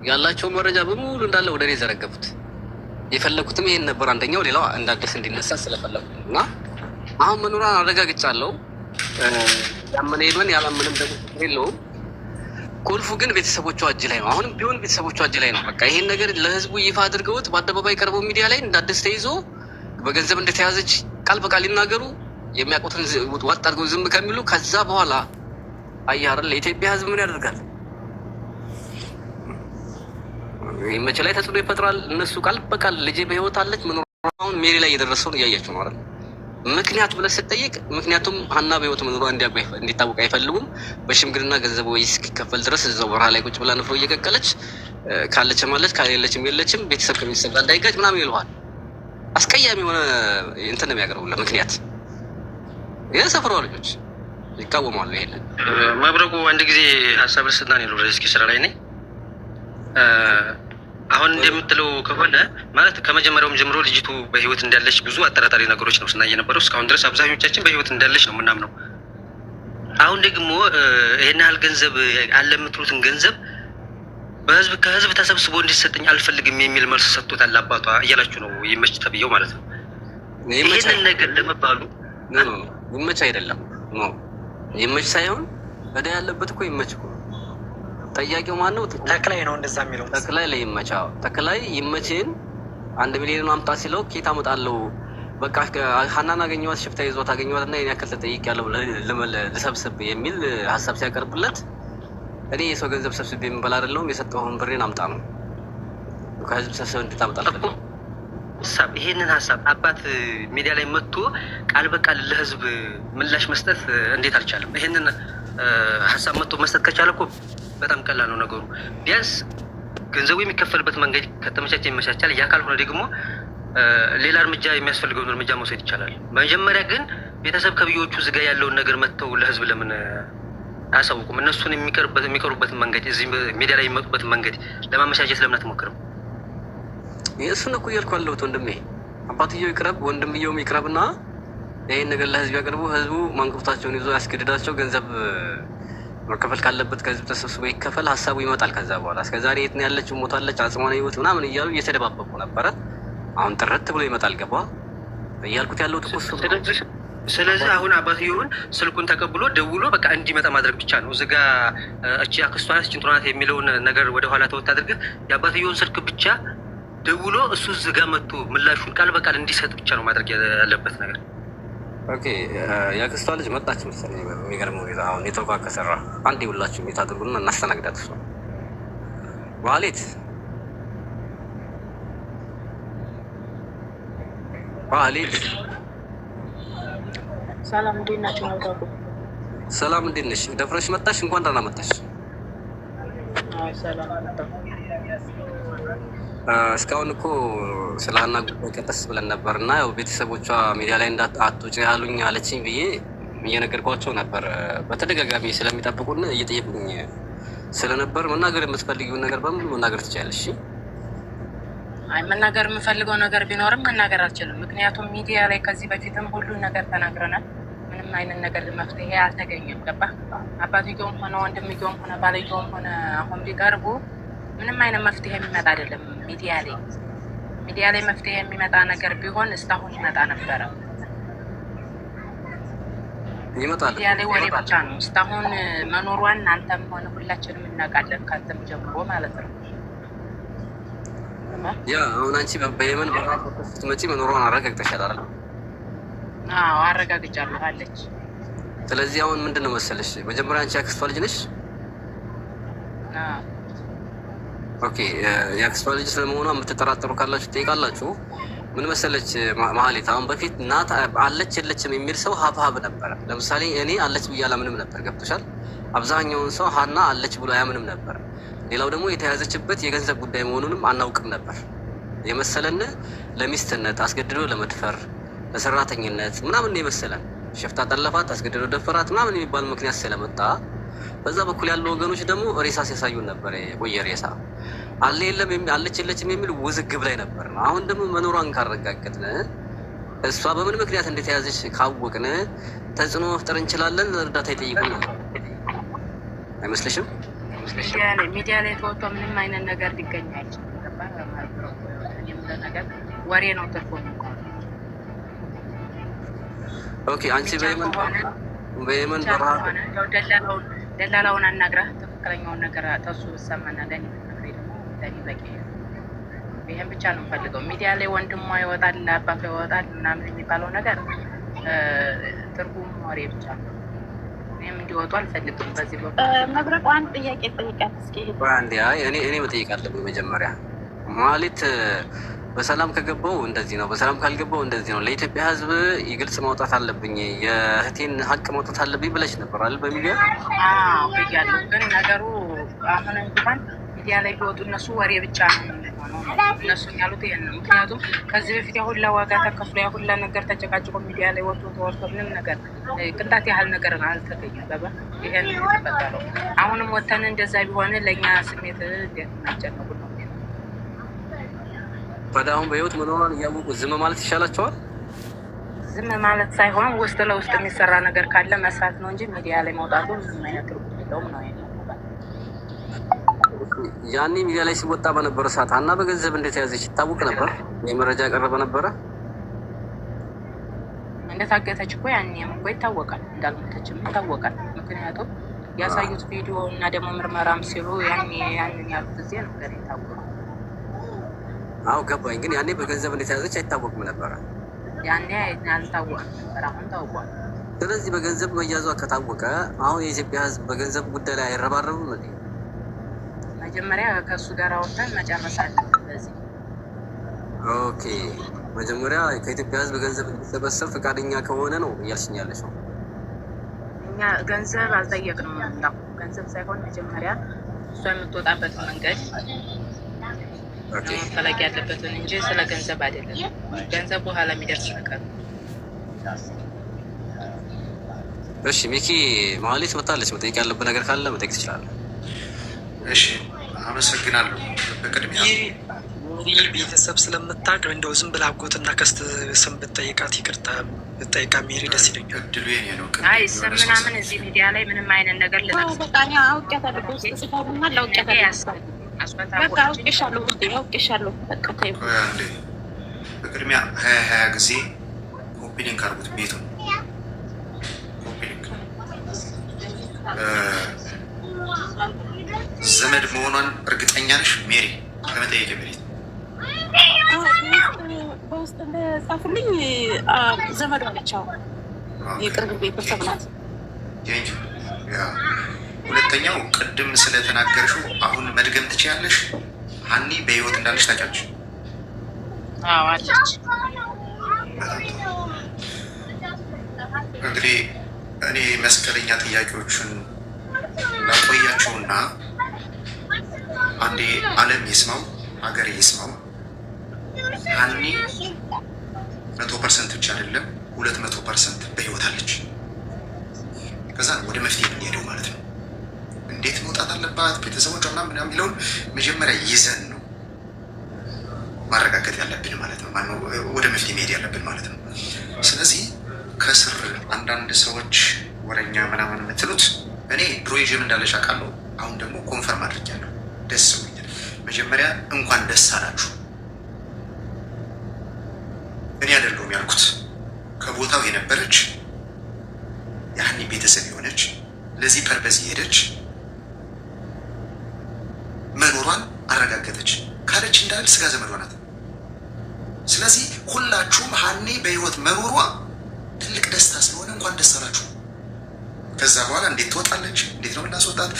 ያላቸው መረጃ በሙሉ እንዳለ ወደ እኔ ዘረገፉት። የፈለኩትም ይሄን ነበር። አንደኛው ሌላው እንደ አዲስ እንዲነሳ ስለፈለኩ እና አሁን መኖሯን አረጋግጫለሁ። ያመነ ይመን ያላመንም ደግሞ ችግር የለውም። ቁልፉ ግን ቤተሰቦቿ እጅ ላይ ነው። አሁንም ቢሆን ቤተሰቦቿ እጅ ላይ ነው። በቃ ይሄን ነገር ለህዝቡ ይፋ አድርገውት በአደባባይ ቀርበው ሚዲያ ላይ እንደ አዲስ ተይዞ በገንዘብ እንደተያዘች ቃል በቃል ይናገሩ። የሚያውቁትን ዋጥ አድርገው ዝም ከሚሉ ከዛ በኋላ አየህ አይደል የኢትዮጵያ ህዝብ ምን ያደርጋል? መቼ ላይ ተጽዕኖ ይፈጥራል። እነሱ ቃል በቃል ልጄ በህይወት አለች መኖሯን ሜሪ ላይ የደረሰውን እያያቸው ነው አይደል? ምክንያት ብለህ ስትጠይቅ ምክንያቱም ሀና በህይወት መኖሯ እንዲታወቅ አይፈልጉም። በሽምግልና ገንዘብ ወይ እስኪከፈል ድረስ እዛው በረሃ ላይ ቁጭ ብላ ንፍሮ እየቀቀለች ካለችም አለች ካለችም የለችም፣ ቤተሰብ ከቤተሰብ ጋር እንዳይጋጭ ምናምን ይለዋል። አስቀያሚ የሆነ እንትን ነው የሚያቀርቡልህ ምክንያት። የሰፈሯ ልጆች ይቃወማሉ ይሄንን። መብረቁ አንድ ጊዜ ሀሳብ ልስጥና ነው እስኪ ስራ ላይ ነኝ። አሁን እንደምትለው ከሆነ ማለት ከመጀመሪያውም ጀምሮ ልጅቱ በህይወት እንዳለች ብዙ አጠራጣሪ ነገሮች ነው ስናየ የነበረው። እስካሁን ድረስ አብዛኞቻችን በህይወት እንዳለች ነው የምናምነው። አሁን ደግሞ ይሄን ያህል ገንዘብ አለ የምትሉትን ገንዘብ በህዝብ ከህዝብ ተሰብስቦ እንዲሰጠኝ አልፈልግም የሚል መልስ ሰጥቶታል አባቷ እያላችሁ ነው። ይመች ተብዬው ማለት ነው። ይህንን ነገር ለመባሉ ይመች አይደለም ይመች ሳይሆን እዳ ያለበት እኮ ይመች እኮ ጠያቂው ማን ነው? ተክላይ ነው እንደዛ የሚለው ተክላይ ለይመች። አዎ ተክላይ ይመችን 1 ሚሊዮን አምጣ ሲለው ኬት አመጣለሁ በቃ ሀናን አገኘኋት፣ ሽፍታ ይዟት አገኘኋት እና የኔ ያክል ተጠይቄያለሁ ልሰብስብ የሚል ሀሳብ ሲያቀርብለት እኔ የሰው ገንዘብ ሰብስቤ የምበላ አይደለሁም፣ የሰጠኸውን ብሬን አምጣ ነው። ከህዝብ ሰብስብ እንድታመጣ አልፈልግም። ሀሳብ ይሄንን ሀሳብ አባት ሚዲያ ላይ መጥቶ ቃል በቃል ለህዝብ ምላሽ መስጠት እንዴት አልቻለም? ይሄንን ሀሳብ መጥቶ መስጠት ከቻለ እኮ በጣም ቀላል ነው ነገሩ። ቢያንስ ገንዘቡ የሚከፈልበት መንገድ ከተመቻቸ ይመቻቻል። ያ ካልሆነ ደግሞ ሌላ እርምጃ የሚያስፈልገውን እርምጃ መውሰድ ይቻላል። መጀመሪያ ግን ቤተሰብ ከብዮቹ ዝጋ ያለውን ነገር መጥተው ለህዝብ ለምን አያሳውቁም? እነሱን የሚቀሩበትን መንገድ እዚህ ሚዲያ ላይ የሚመጡበትን መንገድ ለማመቻቸት ለምን አትሞክርም? እሱን እኮ እያልኩ ያለሁት ወንድሜ፣ አባትየው ይቅረብ ወንድምየውም ይቅረብና ይህን ነገር ለህዝብ ያቅርቡ። ህዝቡ ማንቁርታቸውን ይዞ ያስገድዳቸው። ገንዘብ መከፈል ካለበት ከህዝብ ተሰብስቦ ይከፈል። ሀሳቡ ይመጣል። ከዛ በኋላ እስከዛሬ የት ነው ያለችው፣ ሞታለች፣ አጽሟን ህይወት ምናምን እያሉ እየተደባበቁ ነበረ። አሁን ጥርት ብሎ ይመጣል። ገባ እያልኩት ያለሁት እኮ እሱ ነው። ስለዚህ አሁን አባትየውን ስልኩን ተቀብሎ ደውሎ በቃ እንዲመጣ ማድረግ ብቻ ነው። እዚህ ጋ እቺ አክስቷ ናት እቺ እንትና ናት የሚለውን ነገር ወደኋላ ተወት አድርገህ የአባትየውን ስልክ ብቻ ደውሎ እሱ እዚህ ጋ መጥቶ ምላሹን ቃል በቃል እንዲሰጥ ብቻ ነው ማድረግ ያለበት ነገር። Okay የአክስቷ ልጅ መጣች መሰለኝ። በሚገርም ሁኔታ አሁን ኔትወርኳ ከሰራ አንድ ሁላችሁ mute አድርጉና እናስተናግዳት። እሷ ማህሌት ማህሌት፣ ሰላም እንዴት ናቸው? መብረቁ ሰላም እንዴት ነሽ? ደፍረሽ መጣሽ። እንኳን ደህና መጣሽ። ሰላም መጣሁ። እስካሁን እኮ ስለ ሀና ጉዳይ ቀጠስ ብለን ነበር እና ያው ቤተሰቦቿ ሚዲያ ላይ አትውጪ ያሉኝ አለችኝ ብዬ እየነገርኳቸው ነበር። በተደጋጋሚ ስለሚጠብቁን እየጠየቁኝ ስለነበር መናገር የምትፈልጊውን ነገር በሙሉ መናገር ትችያለሽ። አይ መናገር የምፈልገው ነገር ቢኖርም መናገር አልችልም። ምክንያቱም ሚዲያ ላይ ከዚህ በፊትም ሁሉን ነገር ተናግረናል። ምንም አይነት ነገር መፍትሄ አልተገኘም። ገባ አባትየውም ሆነ ወንድምየውም ሆነ ባልየውም ሆነ አሁን ቢቀርቡ ምንም አይነት መፍትሄ የሚመጣ አይደለም። ሚዲያ ላይ መፍትሄ የሚመጣ ነገር ቢሆን እስካሁን ይመጣ ነበረ። ይመጣል። ሚዲያ ላይ ወሬ ብቻ ነው። እስካሁን መኖሯን አንተም ሆነ ሁላችንም እናውቃለን፣ ከአንተም ጀምሮ ማለት ነው። ያ አሁን አንቺ በየመን በረሃ ስትመጪ መኖሯን አረጋግጠሻል አይደል? አዎ አረጋግጫለሁ አለች። ስለዚህ አሁን ምንድን ነው መሰለሽ፣ መጀመሪያ አንቺ ያክስቷ ልጅ ነሽ። Okay የአክስቷ ልጅ ስለመሆኗ የምትጠራጠሩ ካላችሁ ትጠይቃላችሁ። ምን መሰለች ማህሌት፣ አሁን በፊት ናት አለች የለችም የሚል ሰው ሀብሀብ ነበረ። ለምሳሌ እኔ አለች ብዬ አላምንም ነበር። ገብቶሻል? አብዛኛውን ሰው ሀና አለች ብሎ አያምንም ነበር። ሌላው ደግሞ የተያዘችበት የገንዘብ ጉዳይ መሆኑንም አናውቅም ነበር። የመሰለን ለሚስትነት አስገድዶ ለመድፈር ለሰራተኝነት ምናምን የመሰለን ሽፍታ ጠለፋት፣ አስገድዶ ደፈራት ምናምን የሚባል ምክንያት ስለመጣ በዛ በኩል ያሉ ወገኖች ደግሞ ሬሳ ሲያሳዩን ነበር። የቆየ ሬሳ አለ የለም አለች የለችም የሚል ውዝግብ ላይ ነበር። አሁን ደግሞ መኖሯን ካረጋገጥን እሷ በምን ምክንያት እንደተያዘች ካወቅን ተጽዕኖ መፍጠር እንችላለን። እርዳታ ይጠይቁናል። አይመስልሽም? አይመስለሽም? ሚዲያ ላይ ተወጥቶ ምንም አይነት ነገር ሊገኝ አይችልም። ገባህ? እኔ የምለው ነገር ወሬ ነው ትርፉ የሚሆነው። Okay፣ አንቺ የሚቻል በየመን ከሆነ በየመን የሚቻል በረሃ ከሆነ ያው ደላላውን አናግረህ ትክክለኛውን ነገር ተሱ ብትሰማና ለእኔ ብትነግረኝ ደግሞ ለእኔ በቂ ነው። ይህን ብቻ ነው የምፈልገው። ሚዲያ ላይ ወንድሟ ይወጣል፣ አባቷ ይወጣል ምናምን የሚባለው ነገር ትርጉሙ ወሬ ብቻ ነው። እኔም እንዲወጡ አልፈልግም። በዚህ በኩል መብረቁ አንድ ጥያቄ ጠይቃት እስኪ። ቆይ አንዴ፣ አይ እኔ መጠየቅ አለብኝ መጀመሪያ። ማለት በሰላም ከገባው እንደዚህ ነው፣ በሰላም ካልገባው እንደዚህ ነው። ለኢትዮጵያ ሕዝብ ግልጽ ማውጣት አለብኝ፣ የእህቴን ሀቅ ማውጣት አለብኝ ብለሽ ነበር አይደል? በሚዲያ አዎ ብያለሁ። ግን ነገሩ አሁንም ቢሆን ሚዲያ ላይ ቢወጡ እነሱ ወሬ ብቻ ነው የሚሆነው ነው እነሱ ያሉት ይሄን ነው። ምክንያቱም ከዚህ በፊት ያሁላ ዋጋ ተከፍሎ ያሁላ ነገር ተጨቃጭቆ ሚዲያ ላይ ወጥቶ ተወርቶ ምንም ነገር ቅንጣት ያህል ነገር አልተገኘም። ገባ? ይሄን ነው የተፈጠረው። አሁንም ወተን እንደዛ ቢሆን ለእኛ ስሜት እንዴት እናጨነቁ ነው። ታዲያ አሁን በህይወት መኖሯን እያወቁ ዝም ማለት ይሻላቸዋል። ዝም ማለት ሳይሆን ውስጥ ለውስጥ የሚሰራ ነገር ካለ መስራት ነው እንጂ ሚዲያ ላይ መውጣቱ ምንም አይነት ትርጉም የለውም ነው የኔ አባባል። ያኔ ሚዲያ ላይ ሲወጣ በነበረ ሰዓት ሀና በገንዘብ እንደተያዘች ይታወቅ ነበር። የመረጃ ያቀረበ ነበረ። እንደታገተች እኮ ያኔም እኮ ይታወቃል፣ እንዳልሞተችም ይታወቃል። ምክንያቱም ያሳዩት ቪዲዮ እና ደግሞ ምርመራም ሲሉ ያኔ ያንን ያሉት ጊዜ ነው ገና የታወቀው። አዎ ገባኝ። ግን ያኔ በገንዘብ እንደተያዘች አይታወቅም ነበረ። ያኔ አልታወቀም ነበር፣ አሁን ታውቋል። ስለዚህ በገንዘብ መያዟ ከታወቀ አሁን የኢትዮጵያ ሕዝብ በገንዘብ ጉዳይ ላይ አይረባረብም እንዴ? መጀመሪያ ከእሱ ጋር አውርተን መጨረስ አለብን። በዚህ Okay፣ መጀመሪያ ከኢትዮጵያ ሕዝብ ገንዘብ እንዲሰበሰብ ፈቃደኛ ከሆነ ነው እያልሽኝ ያለሽው? እኛ ገንዘብ አልጠየቅንም። ያው ገንዘብ ሳይሆን መጀመሪያ እሷ የምትወጣበትን መንገድ ነው መፈለግ ያለበትን እንጂ ስለ ገንዘብ አይደለም። ገንዘብ በኋላ የሚደርስ ነገር ነው። እሺ ሚኪ፣ መሀሌት መታለች። መጠየቅ ያለብህ ነገር ካለ መጠየቅ ትችላለህ። እሺ አመሰግናለሁ። በቅድሚያ ሜሪ ቤተሰብ ስለምታውቅ እንደው ዝም ብላ አጎትና ከስት ስም ብትጠይቃት፣ ይቅርታ ብትጠይቃ ሜሪ ደስ ይለኛል። እድሉ የኔ ነው። አይ ስም ምናምን እዚህ ሚዲያ ላይ ምንም አይነት ነገር ልጠቅስ በቃ እኔ አውቄያታለሁ። በውስጥ ጽፋልኛል፣ አውቄያታለሁ። በቃ አውቄሻለሁ፣ ውዴ አውቄሻለሁ። በቃ ተይው። አንዴ በቅድሚያ 20 20 ጊዜ copy link አድርጉት፣ ቤቱን copy link። ዘመድ መሆኗን እርግጠኛ ነሽ ሜሪ? ከመጠየቅ በፊት። በውስጥ እንደጻፉልኝ ዘመዷ ነች። አዎ የቅርብ ቤተሰብ ናት። Thank you። Yeah፣ ሁለተኛው ቅድም ስለተናገርሽው አሁን መድገም ትችያለሽ። ሀኒ በህይወት እንዳለች ታውቂያለሽ? አዎ አለች። በጣም ጥሩ። እንግዲህ እኔ መስቀለኛ ጥያቄዎችን ላቆያቸውና አንዴ ዓለም ይስማው፣ ሀገር ይስማው። ሀኒ 100% ብቻ አይደለም፣ 200% በህይወት አለች። ከዛ ወደ መፍትሄ የምንሄደው ማለት ነው። እንዴት መውጣት አለባት፣ ቤተሰቦቿ ምናምን ምናምን የሚለውን መጀመሪያ ይዘን ነው ማረጋገጥ ያለብን ማለት ነው። ማነው ወደ መፍትሄ መሄድ ያለብን ማለት ነው። ስለዚህ ከስር አንዳንድ ሰዎች ወረኛ ምናምን የምትሉት እኔ ድሮ ይዤም እንዳለች አውቃለሁ። አሁን ደግሞ confirm አድርጊያለሁ። ደስ ብሎኛል። መጀመሪያ እንኳን ደስ አላችሁ። እኔ አይደለሁም ያልኩት፣ ከቦታው የነበረች የሀኒ ቤተሰብ የሆነች ለዚህ purpose የሄደች መኖሯን አረጋገጠች ካለች እንዳል ስጋ ዘመዷ ናት። ስለዚህ ሁላችሁም ሀኒ በህይወት መኖሯ ትልቅ ደስታ ስለሆነ እንኳን ደስ አላችሁ። ከዛ በኋላ እንዴት ትወጣለች፣ እንዴት ነው የምናስወጣት?